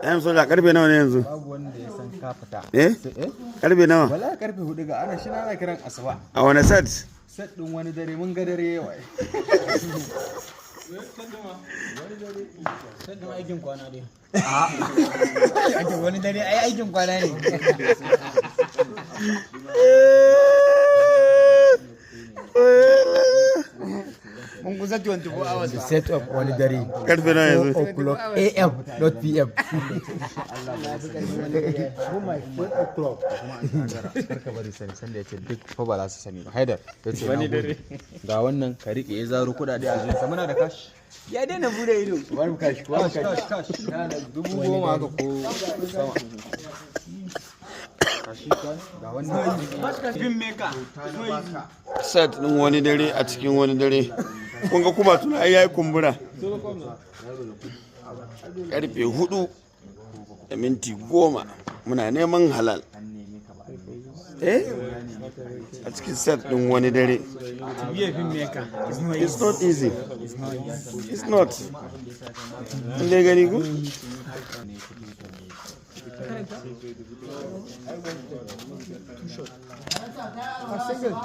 Yan soja, karfe nawa ne yanzu? Babu wanda ya san ka fita. Eh? Eh? Karfe nawa? Wala karfe 4 ga ana shi na kiran asuba. A wani set? Set din wani dare, mun ga dare yawa. Set din aikin kwana dai. Ake wani dare ai aikin kwana ne. Mun kusa 24 hours ba. Set up wani dare. Karfe nawa yanzu? 4 o'clock AM, not PM. 4 o'clock. Karka bari sani sanda ya ce duk fa ba za su sani ba. Haidar ya ce wani dare. Ga wannan ka rike, ya zaro kudade a jinsa, muna da cash. Ya daina bude ido. Wani kashi, wani Cash, cash, cash. 10,000 haka ko sama. Ga wannan. Film maker. Set din wani dare a cikin wani dare. Kun ga kuma tuna ai yayi kumbura. Karfe 4:10, muna neman halal. Eh? A cikin set din wani dare. To be a film maker. It's not It's not easy. It's not. Kun dai gani ku? Single.